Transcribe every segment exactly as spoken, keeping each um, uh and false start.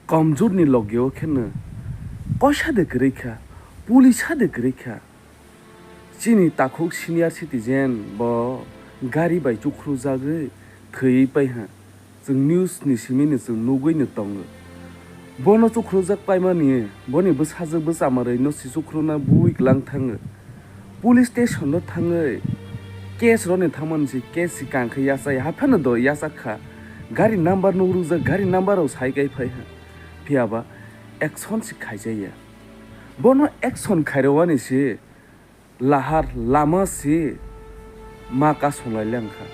Kamjorni logeo kheno koisa de kwrwi kha, police ha de kwrwi kha. Chini takhuk senior citizen bo gari bai chukhrujagwi thwiwi paiha. Chwng news ni simino chwng nugwino tongo. Bono chukhrujak paimani boni bwsajwk bwchamarwino se chukhruna bui kwlang thango. Police station no thangwi case roni thangmani se case se kang khe yachai haphano do yachak kha. Gari number nugrujak, gari number rok sai kai phaiha. Phiyaba action se khaijaya. Bono action khairowani se lahar lama se ma kasonglai lengkha.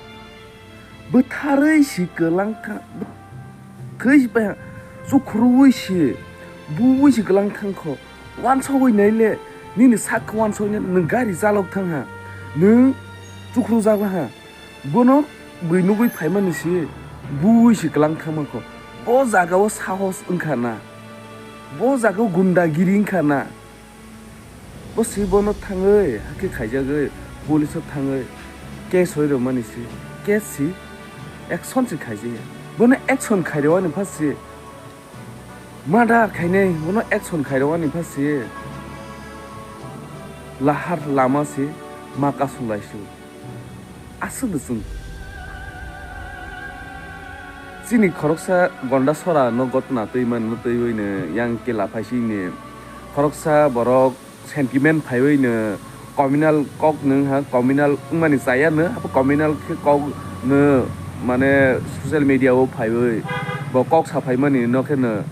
Bwtharwi se kwlang kha, bwtharwi se baiha, chukhruwi se, buwi se kwlang thangkho, wansogwi naile, nini sak khe wansogwi nai, nwng gari chalok thangha, nwng chukhrujak laha, bono bwi nugwi phaimani se, buwi se kwlang thangmankho, bo jagao sahos wngkha na, bo jagao gundagiri wngkha na. Bo si bono thangwi hakhe khaijagwi police o thangwi case hoi rwmani si case si action si khaijaya. Bono action khairwani pha si murder khainai, bono action khairwani pha si lahar lama si ma kasung lai si. Aswk de chwng. Chini khoroksa Gondasora no gotna twi mani no twiwi no yang kela phai sini khoroksa borok sentiment phaiwi no communal kok nwng ha communal wngmani chaya no abo communal khe kok no mane social media o phaiwi bo kok sa phaimani no khe no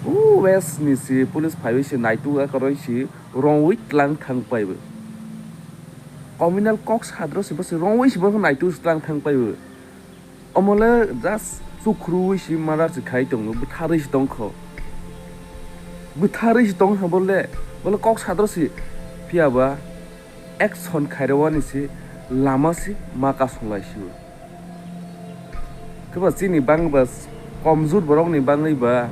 o west ni si police phaiwi se naituk akoroi si rongwi tlang thang paibo. Communal kok sadro se bwswk rongwi se bono naitu se tlang thang paibo. Omole just chukhruwi se murder se khai tongo, bwtharwi se tongkho. Bwtharwi se tong ha bole, bole kok sadro se phiya ba action khairwani se lama se ma kasung lai sio. Khe ba chini bang ba komjur borok ni bangwi ba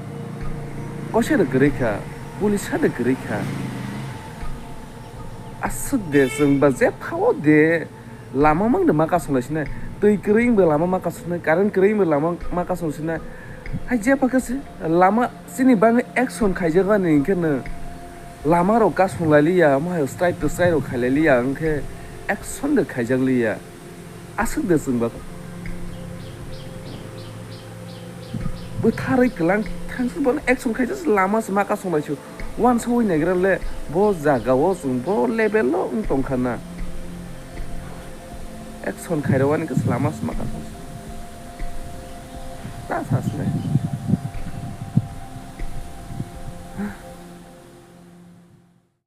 koisa de kwrwi kha, police sa de kwrwi kha. Aswk de chwng ba je phao de lama mang de ma kasung lai sinai, twi kwrwi wng ba lama ma kasung sinai, current kwrwi wng ba lama ma kasung sinai. Hai je pha khe se lama chini bangwi action khaijak ani hwnkhe no lama rok kasung lai liya, omo hai strike to strike rok khai lai liya, hwnkhe action de khaijak liya. Aswk de chwng ba bwtharwi kwlang thangsi bono action khaijak lama se ma kasung lai sio. Wansugwi naigra le bo jaga o chwng bo level o wng tong kha na. Action khairwani khe lama se ma kasung ta sa se.